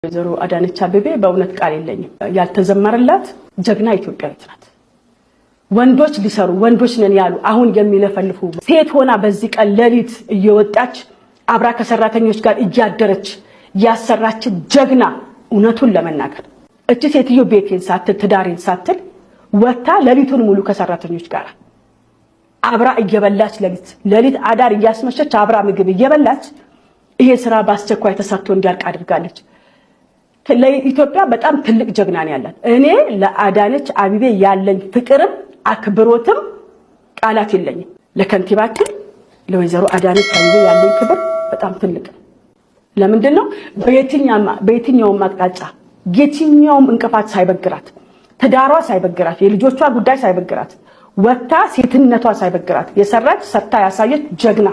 ወይዘሮ አዳነች አቤቤ በእውነት ቃል የለኝም። ያልተዘመረላት ጀግና ኢትዮጵያዊት ናት። ወንዶች ሊሰሩ ወንዶች ነን ያሉ አሁን የሚለፈልፉ ሴት ሆና በዚህ ቀን ሌሊት እየወጣች አብራ ከሰራተኞች ጋር እያደረች ያሰራችን ጀግና። እውነቱን ለመናገር እቺ ሴትዮ ቤቴን ሳትል፣ ትዳሬን ሳትል ወጥታ ሌሊቱን ሙሉ ከሰራተኞች ጋር አብራ እየበላች፣ ሌሊት ሌሊት አዳር እያስመሸች አብራ ምግብ እየበላች ይሄ ስራ በአስቸኳይ ተሰርቶ እንዲያልቅ አድርጋለች። ለኢትዮጵያ በጣም ትልቅ ጀግና ነው ያላት። እኔ ለአዳነች አቤቤ ያለኝ ፍቅርም አክብሮትም ቃላት የለኝም። ለከንቲባችን ለወይዘሮ አዳነች አቤቤ ያለኝ ክብር በጣም ትልቅ ነው። ለምንድን ነው? በየትኛውም አቅጣጫ የትኛውም እንቅፋት ሳይበግራት፣ ትዳሯ ሳይበግራት፣ የልጆቿ ጉዳይ ሳይበግራት፣ ወጥታ ሴትነቷ ሳይበግራት የሰራች፣ ሰርታ ያሳየች ጀግና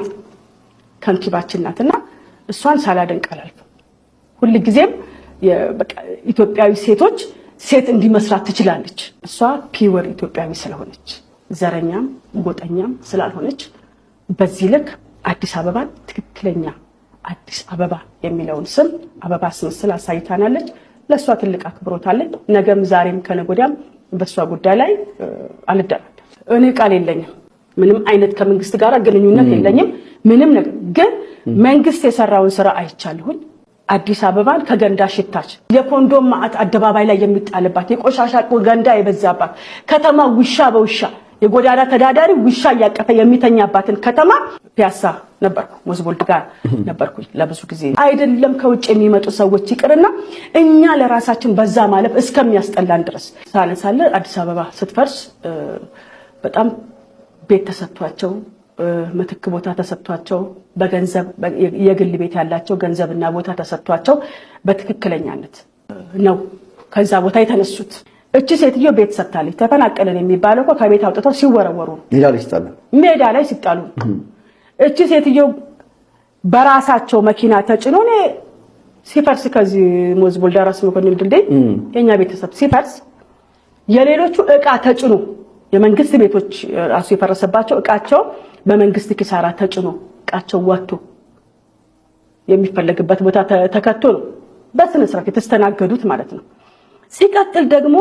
ከንቲባችን ናትና እሷን ሳላደንቅ አላልፍም። ሁልጊዜም ኢትዮጵያዊ ሴቶች ሴት እንዲህ መስራት ትችላለች። እሷ pure ኢትዮጵያዊ ስለሆነች፣ ዘረኛም ጎጠኛም ስላልሆነች በዚህ ልክ አዲስ አበባን ትክክለኛ አዲስ አበባ የሚለውን ስም አበባ አስመስላ አሳይታናለች። ለእሷ ትልቅ አክብሮት አለኝ። ነገም ዛሬም ከነገ ወዲያም በእሷ ጉዳይ ላይ አልደራደርም። እኔ ቃል የለኝም። ምንም አይነት ከመንግስት ጋር ግንኙነት የለኝም። ምንም ነገር ግን መንግስት የሰራውን ስራ አይቻለሁኝ። አዲስ አበባን ከገንዳ ሽታች የኮንዶም ማዕት አደባባይ ላይ የሚጣልባት፣ የቆሻሻ ገንዳ የበዛባት ከተማ፣ ውሻ በውሻ የጎዳና ተዳዳሪ ውሻ እያቀፈ የሚተኛባትን ከተማ ፒያሳ ነበርኩ፣ ሞዝቦልድ ጋር ነበርኩኝ ለብዙ ጊዜ። አይደለም ከውጭ የሚመጡ ሰዎች ይቅርና እኛ ለራሳችን በዛ ማለፍ እስከሚያስጠላን ድረስ ሳነሳለ አዲስ አበባ ስትፈርስ በጣም ቤት ተሰጥቷቸው፣ ምትክ ቦታ ተሰጥቷቸው፣ በገንዘብ የግል ቤት ያላቸው ገንዘብና ቦታ ተሰጥቷቸው በትክክለኛነት ነው ከዛ ቦታ የተነሱት። እቺ ሴትዮ ቤት ሰጥታለች። ተፈናቀለን የሚባለው እኮ ከቤት አውጥተው ሲወረወሩ ነው። ሜዳ ላይ ሲጣሉ። ሜዳ ላይ ሲጣሉ ነው። እቺ ሴትዮ በራሳቸው መኪና ተጭኖ እኔ ሲፈርስ ከዚህ ሞዝቦልድ ራስ መኮንን ድልድይ የኛ ቤተሰብ ሲፈርስ የሌሎቹ እቃ ተጭኖ፣ የመንግስት ቤቶች ራሱ የፈረሰባቸው እቃቸው በመንግስት ኪሳራ ተጭኖ እቃቸው ወጥቶ የሚፈለግበት ቦታ ተከቶ ነው በስነ ስርዓት የተስተናገዱት ማለት ነው። ሲቀጥል ደግሞ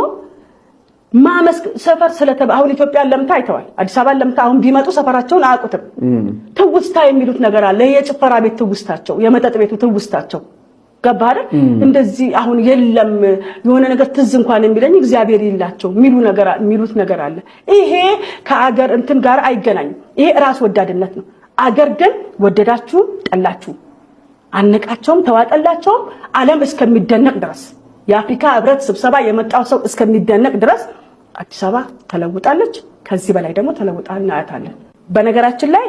ማመስክ ሰፈር ስለተባ አሁን ኢትዮጵያን ለምታ አይተዋል። አዲስ አበባን ለምታ አሁን ቢመጡ ሰፈራቸውን አያውቁትም። ትውስታ የሚሉት ነገር አለ። የጭፈራ ቤት ትውስታቸው፣ የመጠጥ ቤቱ ትውስታቸው ገባህ አይደል? እንደዚህ አሁን የለም፣ የሆነ ነገር ትዝ እንኳን የሚለኝ እግዚአብሔር ይላቸው የሚሉ ነገር የሚሉት ነገር አለ። ይሄ ከአገር እንትን ጋር አይገናኝም። ይሄ ራስ ወዳድነት ነው። አገር ግን ወደዳችሁ ጠላችሁ፣ አነቃቸውም ተዋጠላቸውም ዓለም እስከሚደነቅ ድረስ፣ የአፍሪካ ህብረት ስብሰባ የመጣው ሰው እስከሚደነቅ ድረስ አዲስ አበባ ተለውጣለች። ከዚህ በላይ ደግሞ ተለውጣ እናያታለን። በነገራችን ላይ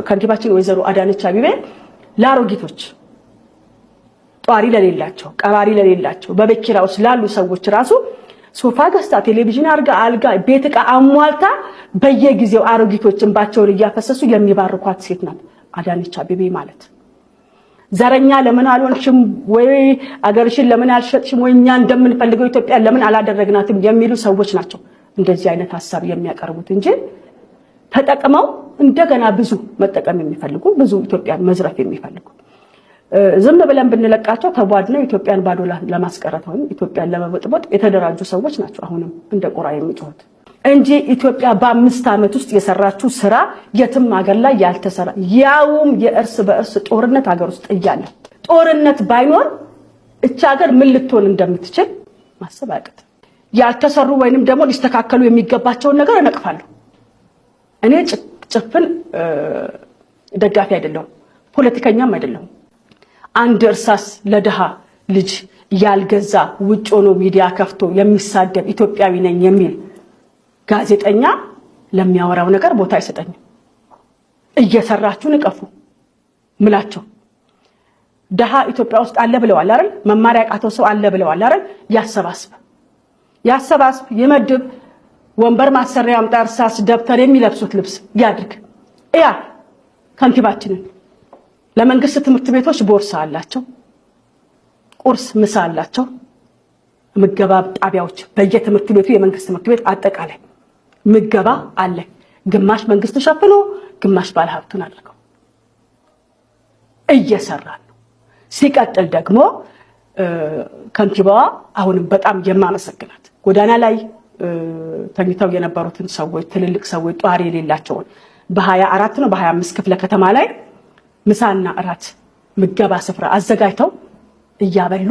ከንቲባችን ወይዘሮ አዳነች አቤቤ ለአሮጊቶች፣ ጧሪ ለሌላቸው፣ ቀባሪ ለሌላቸው፣ በቤት ኪራይ ውስጥ ላሉ ሰዎች ራሱ ሶፋ ገዝታ፣ ቴሌቪዥን አርጋ፣ አልጋ፣ ቤት ዕቃ አሟልታ በየጊዜው አሮጊቶች እንባቸውን እያፈሰሱ የሚባርኳት ሴት ናት አዳነች አቤቤ ማለት። ዘረኛ ለምን አልሆንሽም ወይ አገርሽን ለምን አልሸጥሽም ወይ እኛ እንደምንፈልገው ኢትዮጵያ ለምን አላደረግናትም የሚሉ ሰዎች ናቸው እንደዚህ አይነት ሀሳብ የሚያቀርቡት እንጂ ተጠቅመው እንደገና ብዙ መጠቀም የሚፈልጉ፣ ብዙ ኢትዮጵያን መዝረፍ የሚፈልጉ፣ ዝም ብለን ብንለቃቸው ተቧድነው ኢትዮጵያን ባዶ ለማስቀረት ወይም ኢትዮጵያን ለመበጥበጥ የተደራጁ ሰዎች ናቸው አሁንም እንደ ቁራ የሚጮሁት እንጂ ኢትዮጵያ በ5 ዓመት ውስጥ የሰራችው ስራ የትም ሀገር ላይ ያልተሰራ፣ ያውም የእርስ በእርስ ጦርነት ሀገር ውስጥ እያለ፣ ጦርነት ባይኖር እቺ ሀገር ምን ልትሆን እንደምትችል ማሰብ አያቅትም። ያልተሰሩ ወይንም ደግሞ ሊስተካከሉ የሚገባቸውን ነገር እነቅፋለሁ። እኔ ጭፍን ደጋፊ አይደለሁም፣ ፖለቲከኛም አይደለሁም። አንድ እርሳስ ለድሃ ልጅ ያልገዛ ውጭ ሆኖ ሚዲያ ከፍቶ የሚሳደብ ኢትዮጵያዊ ነኝ የሚል ጋዜጠኛ ለሚያወራው ነገር ቦታ አይሰጠኝም። እየሰራችሁ ንቀፉ ምላቸው። ድሃ ኢትዮጵያ ውስጥ አለ ብለዋል አይደል? መማር ያቃተው ሰው አለ ብለዋል አይደል? ያሰባስብ ያሰባስብ፣ ይመድብ፣ ወንበር ማሰሪያ አምጣ፣ እርሳስ፣ ደብተር፣ የሚለብሱት ልብስ ያድርግ። ያ ከንቲባችንን ለመንግስት ትምህርት ቤቶች ቦርሳ አላቸው፣ ቁርስ ምሳ አላቸው። ምገባ ጣቢያዎች በየትምህርት ቤቱ፣ የመንግስት ትምህርት ቤት አጠቃላይ ምገባ አለ። ግማሽ መንግስት ሸፍኖ ግማሽ ባለሀብቱን አድርገው እየሰራ ነው። ሲቀጥል ደግሞ ከንቲባዋ አሁንም በጣም የማመሰግናት ጎዳና ላይ ተኝተው የነበሩትን ሰዎች፣ ትልልቅ ሰዎች፣ ጧሪ የሌላቸውን በ24 ነው በ25 ክፍለ ከተማ ላይ ምሳና እራት ምገባ ስፍራ አዘጋጅተው እያበሉ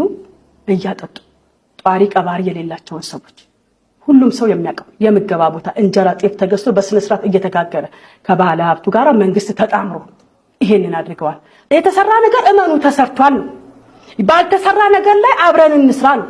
እያጠጡ ጧሪ ቀባሪ የሌላቸውን ሰዎች፣ ሁሉም ሰው የሚያውቀው የምገባ ቦታ እንጀራ ጤፍ ተገዝቶ በስነ ስርዓት እየተጋገረ ከባለ ሀብቱ ጋር መንግስት ተጣምሮ ይሄንን አድርገዋል። የተሰራ ነገር እመኑ ተሰርቷል ነው። ባልተሰራ ነገር ላይ አብረን እንስራ ነው።